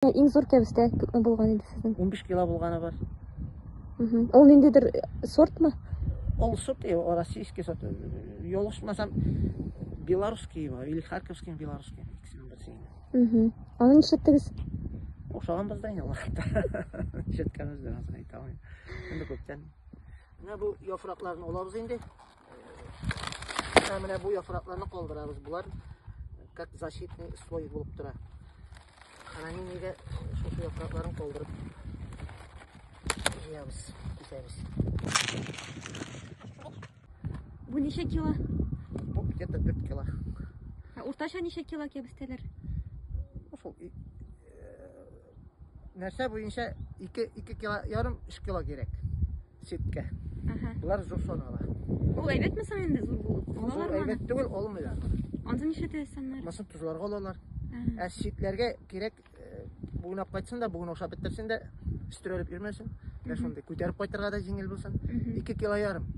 Иң зур кәбестә күпме булган иде сезнең? 15 кило булганы бар. Ул ниндидер сортмы? Ул сорт, российский сорт. Ялгышмасам, белорусский или харьковский, белорусский, икесенең берсе инде. Аны нишләттегез? Ошаганбыз да инде ул вакытта. Нишләткәнебез дә хәзер әйтә алмыйм. Инде күптән. Менә бу яфракларны алабыз инде. Менә бу яфракларны калдырабыз. Болар как защитный слой булып тора. Хранениегә шушы яфракларын калдырып җыябыз, кисәбез. Бу ничә кило? Бу где-то 4 кило. Ә уртача ничә кило кәбестәләр? Шул нәрсә буенча 2 2 кило ярым 3 кило кирәк сеткә. Болар зур санала. Ул әйбәтме соң инде зур булып? Алалармы? Әйбәт түгел, алмыйлар. Анда нишләтәсез аннары? Монысын тозларга алалар. Ә ситләргә кирәк, бүген алып кайтсын да, бүген ашап бетерсен дә, өстерәлеп йөрмәсен. Менә шундый күтәреп кайтырга да җиңел булсын. 2 кило ярым.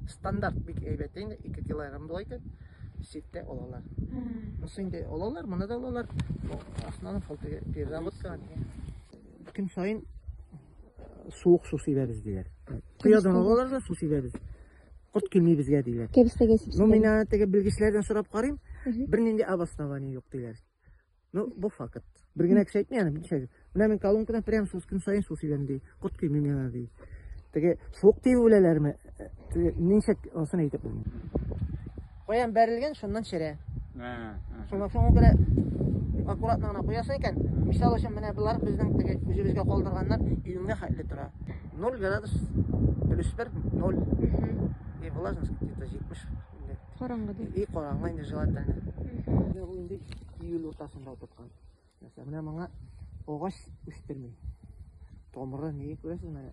Стандарт бик әйбәт инде, 2 кило ярым була икән. Ситтә алалар. Монысы инде алалар, моны да алалар. Основном шул теге переработка. Көн саен суык су сибәбез диләр. Коядан алалар да су сибәбез. Корт килми безгә диләр. Кәбестәгә сипсәләр. Ну, мин аны теге белгечләрдән сорап карыйм, бернинди обоснование юк диләр. Ну, бу факт. Бер генә кеше әйтми аны, берничә. Менә мин колонкадан прям су көн саен су сибәм ди. Корт килми миңа ди. Теге суык тиеп үләләрме? Теге ничек ансын әйтеп булмый. Каян бәрелгән, шуннан черә. Шуңа шуңа күрә аккуратно гына куясың икән. Мисал өчен менә болар безнең теге үзебезгә калдырганнар июньгә хәтле тора. 0 градус плюс 1 0. И влажность где-то 70 инде. Караңгы ди. И караңгы инде желательно. Менә бу инде июль уртасында утырткан. Нәрсә, менә моңа агач үстерми. Тамыры нигә күрәсез менә.